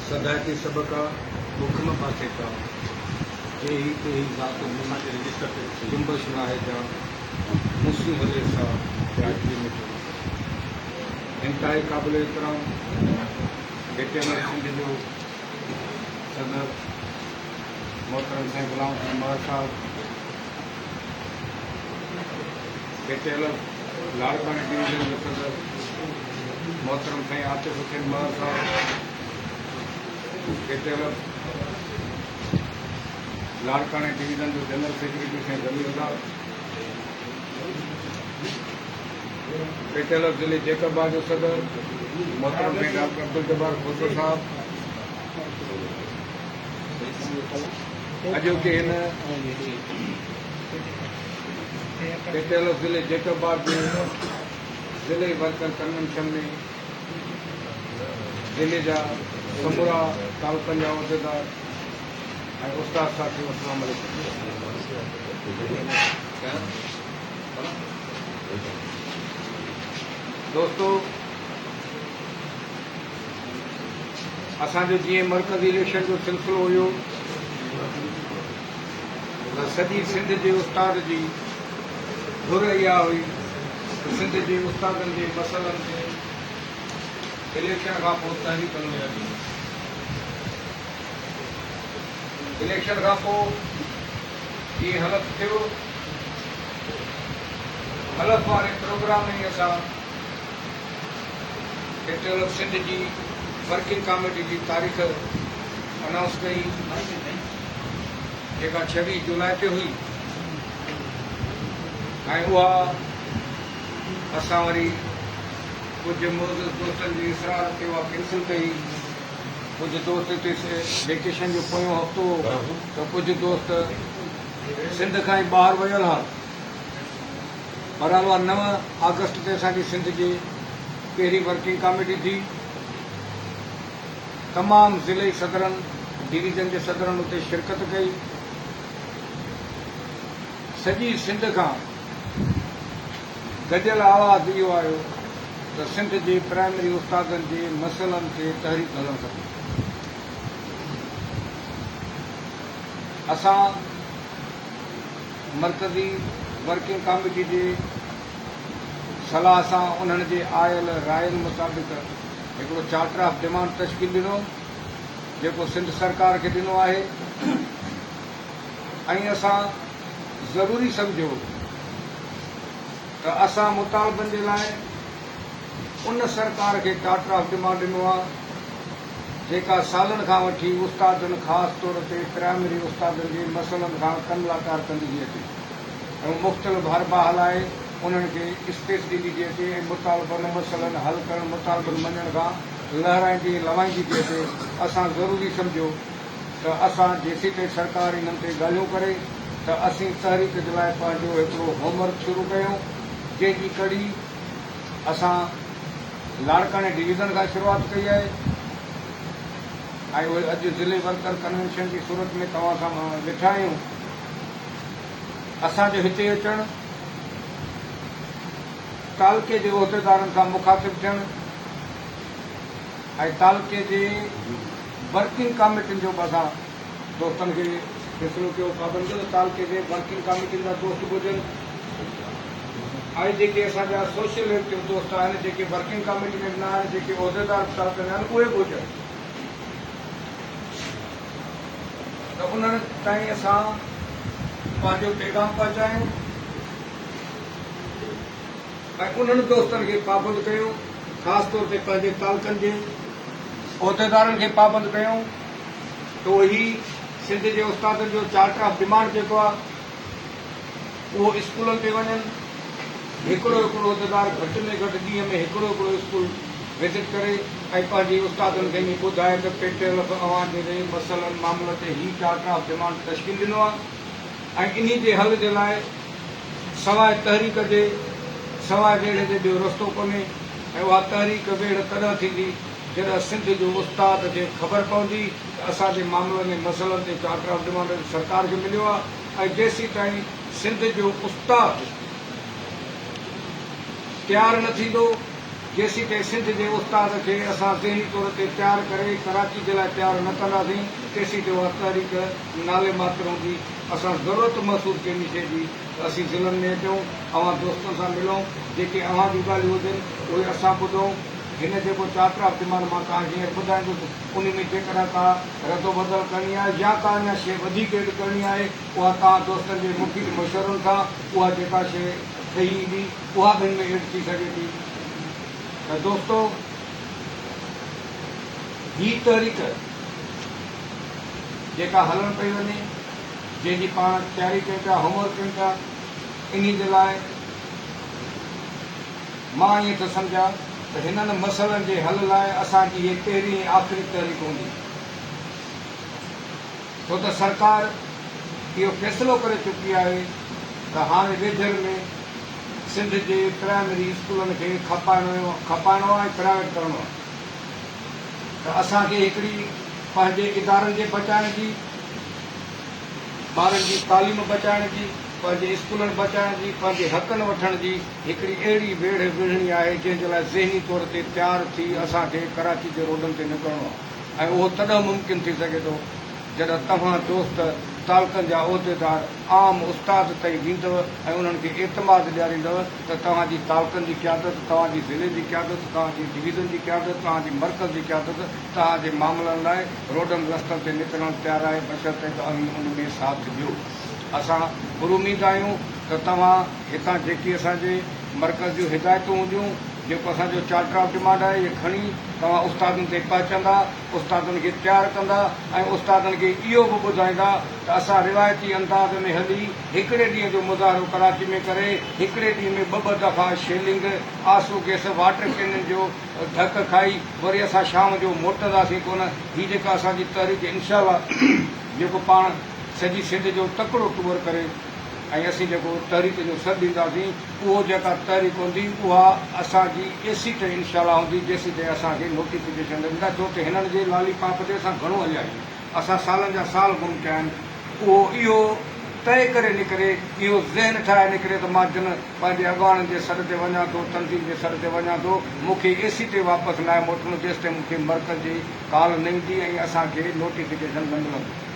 صدائتي سبق آ، بک م پاسي ڪا، جي هي تي هي ذات جي، جنبش ناهي جا، مون سين هلي سا، جاچي مٽي. انتهائي قابل احترام ڊيٽيلر سنڌ جو صدر محترم سائين غلام حسين مهر صاحب، ڊيٽيلر لاڙڪاڻي ڊويزن جو صدر محترم سائين عاطف حسين مهر صاحب، ڊيٽيلر لاڙڪاڻي ڊويزن جو جنرل سيڪريٽري سائين ضمير الله، ڊيٽيلر ضلعي جيڪب آباد جو صدر محترم سائين ڊاڪٽر عبدالجبار کوسو صاحب، اڄوڪي هن ڪيٽيلو ضلعي جيڪب آباد جي ضلعي ورڪر ڪنوينشن ۾ ضلعي جا سمورا تعلقن جا عهديدار ۽ استاد ساٿيو اسلام عليڪم. دوستو اسان جو جيئن مرڪزي اليڪشن جو سلسلو هيو ته سڄي سنڌ جي استاد جي گهر اها هئي ته سنڌ جي استادن جي مسئلن تي اليڪشن کان پوء تحريڪ هلڻ لڳي. اليڪشن کان پوء جيئن حلف ٿيو، حلف واري پروگرام ۾ ئي اسان ڪيٽل آف سنڌ جي ورڪنگ ڪاميٽي جي تاريخ انائونس ڪئي جيڪا 26 جولاء تي هئي ۽ اها اسان وري ڪجهه معزز دوستن جي اصرار تي اها ڪينسل ڪئي. ڪجهه دوست هتي ويڪيشن جو پويون هفتو هو ته ڪجهه دوست سنڌ کان ئي ٻاهر ويل ها. بهرحال اها 9 آگسٽ تي اسان جي سنڌ جي پهرين ورڪنگ ڪاميٽي ٿي. تمام ضلعي صدرن، ڊويزن جي صدرن اتي شرڪت ڪئي. سڄي سنڌ کان گڏيل آواز اهو آيو ته سنڌ جي پرائمري استادن جي مسئلن تي تحريڪ هلڻ کپي. اسان مرڪزي ورڪنگ ڪاميٽي جي صلاح سان انهن جي آيل راين مطابق هڪڙو چارٽر آف ڊمانڊ تشڪيل ڏنو جيڪو سنڌ سرڪار کي ڏنو آهي ۽ اسان ضروري سمجهيو ته اسان مطالبن جي لاء ان سرڪار کي چارٽر آف ڊمانڊ ڏنو آهي جيڪا سالن کان وٺي استادن خاص طور تي پرائمري استادن جي مسئلن کان ڪن لاٽار ڪندي ٿي اچي ۽ مختلف حربا هلائي انهن کي اسپيس ڏيندي ٿي اچي ۽ مطالبن مسئلن حل ڪرڻ مطالبن مڃڻ کان لهرائيندي ۽ لوائيندي ٿي اچي. اسان ضروري سمجهيو ته اسان جيسيتائين سرڪار انهن تي ڳالهيون ڪري ته اسين تحريڪ جي لاء پنهنجو هڪڙو هوم ورڪ شروع ڪيون جنهن جي ڪڙي اسان لاڙڪاڻي ڊويزن کان شروعات ڪئي آهي ۽ اهي اڄ ضلعي ورڪر ڪنوينشن جي صورت ۾ توهان سان ويٺا آهيون. اسان جو هتي اچڻ، تعلقي جي عهديدارن سان مخاطب ٿيڻ ۽ تعلقي جي ورڪنگ ڪاميٽين جو به اسان دوستن کي فيصلو ڪيو پابند ڪيو ته تعلقي جي ورڪنگ ڪاميٽين جا دوست به هجن ۽ جيڪي اسان جا سوشل ايڪٽو دوست آهن جيڪي ورڪنگ ڪاميٽي ۾ به نه آهن جيڪي عهديدار به تعلقن جا آهن اهي به هجن ته انهن تائين اسان پنهنجو پيغام پهچايون ۽ انهن دوستن کي پابند ڪيون خاص طور تي پنهنجي تعلقن جي عهديدارن کي پابند ڪيون ته هي سنڌ جي استادن جو چارٽر آف ڊمانڊ جيڪو آهي اهو اسڪولن تي وڃن، هڪڙو هڪڙو عهديدار گهٽ ۾ گهٽ ڏينهن ۾ هڪڙو هڪڙو اسڪول وزٽ ڪري ۽ پنهنجي استادن کي ائين ٻڌائي ته پي ٽي ايل ايف اوهان جي مسئلن معاملن تي هي چارٽر آف ڊمانڊ تشڪيل ڏنو آهي ۽ انهي جي حل جي لاء سواء تحريڪ جي سواء ويڙهه جي ٻيو رستو ڪونهي ۽ اها تحريڪ ويڙهه تڏهن ٿيندي جڏهن سنڌ جو استاد کي خبر پوندي ته اسان جي معاملن ۽ مسئلن تي چارٽر آف ڊمانڊ سرڪار کي مليو آهي ۽ جيسيتائين سنڌ جو استاد تيار نه ٿيندو. جيسيتائين سنڌ جي استاد کي اسان ذهني طور تي تيار ڪري ڪراچي جي لاء تيار نه ڪنداسين، تيسيتائين اها تحريڪ نالي ماتر هوندي. اسان ضرورت محسوس ڪئي ان شيء جي ته اسين ضلعن ۾ اچون، اوهان دوستن سان ملون، جيڪي اوهان جون ڳالهيون هجن، اهي اسان ٻڌون. هن جيڪو چارٽر آف ڊمانڊ مان توهان کي هينئر ٻڌائيندس، ان ۾ جيڪڏهن ڪا ردوبدل ڪرڻي آهي يا ڪا اڃا شيء وڌيڪ ايڊ ڪرڻي آهي، اها توهان دوستن جي مفيد مشورن سان اها جيڪا شيء ٺهي ايندي، اها به هن ۾ ايڊ ٿي سگهي ٿي. ته دوستو هي تحريڪ جيڪا هلڻ پئي وڃي، جنهن جي پاڻ تياري ڪيون پيا، هوم ورڪ ڪيون پيا، انهي جي لاء مان ائين ٿو سمجهان ته هنن مسئلن جي حل لاء اسان جي هيء پهرين ۽ آخري تحريڪ هوندي. ڇو ته سرڪار اهو فيصلو ڪري چڪي آهي ته هاڻي ويجهڙ ۾ سنڌ جي پرائمري اسڪولن کي کپائڻو کپائڻو آهي ۽ پرائيويٽ ڪرڻو آهي ته اسان کي هڪڙي پنهنجي ادارن جي بچائڻ جي، ٻارن جي تعليم بچائڻ جي، پنهنجي اسڪولن بچائڻ جي، پنهنجي حقن وٺڻ جي هڪڙي اهڙي ويڙهه وڙهڻي آهي جنهن جي لاء ذهني طور تي تيار ٿي اسان کي ڪراچي جي روڊن تي نڪرڻو آهي ۽ اهو تڏهن ممڪن ٿي سگهي ٿو جڏهن توهان دوست تعلقن جا عهديدار عام استاد تائين ويندؤ ۽ انهن کي اعتماد ڏياريندؤ ته توهان جي تعلقن جي قيادت، توهان جي ضلعي جي قيادت، توهان جي ڊويزن جي قيادت، توهان جي مرڪز جي قيادت توهان جي معاملن لاء روڊن رستن تي نڪرڻ تيار آهي بشرطيڪ اوهين ان ۾ ساٿ ڏيو. اسان پراميد آهيون ته توهان هتان جيڪي اسان جي مرڪز جون هدايتون هونديون، جيڪو اسان جو چارٽر آف ڊمانڊ آهي اهي کڻي توهان استادن تائين پهچندا، استادن کي تيار ڪندا ۽ استادن کي اهو به ٻڌائيندا ته اسان روايتي انداز ۾ هلي هڪڙي ڏينهن جو مظاهرو ڪراچي ۾ ڪري هڪڙي ڏينهن ۾ ٻه ٻه دفعا شيلنگ، آنسو گئس، واٽر ڪينن جو ڌڪ کائي وري اسان شام جو موٽنداسين ڪونه، هي جيڪا اسان جي تحريڪ انشاء الله جيڪو پاڻ سڄي سنڌ جو تڪڙو ٽوئر ڪري ۽ اسين جيڪو تحريڪ جو سڏ ڏينداسين اهو جيڪا تحريڪ هوندي اها اسان جي ايسي تائين انشاء الله هوندي جيسين تائين اسان کي نوٽيفڪيشن نه ڏيندا ڇو ته هنن جي لالي پاپ تي اسان گهڻو هليا آهيون اسان سالن جا سال گم ڪيا آهن اهو اهو طئي ڪري نڪري اهو ذهن ٺاهي نڪري ته مان جن پنهنجي اڳواڻن جي سڏ تي وڃان ٿو، تنظيم جي سڏ تي وڃان ٿو، مون کي ايسي تي واپس ناهي موٽڻو جيستائين مون کي مرڪز جي ڪال نه ايندي ۽ اسان کي نوٽيفڪيشن نه ملندو.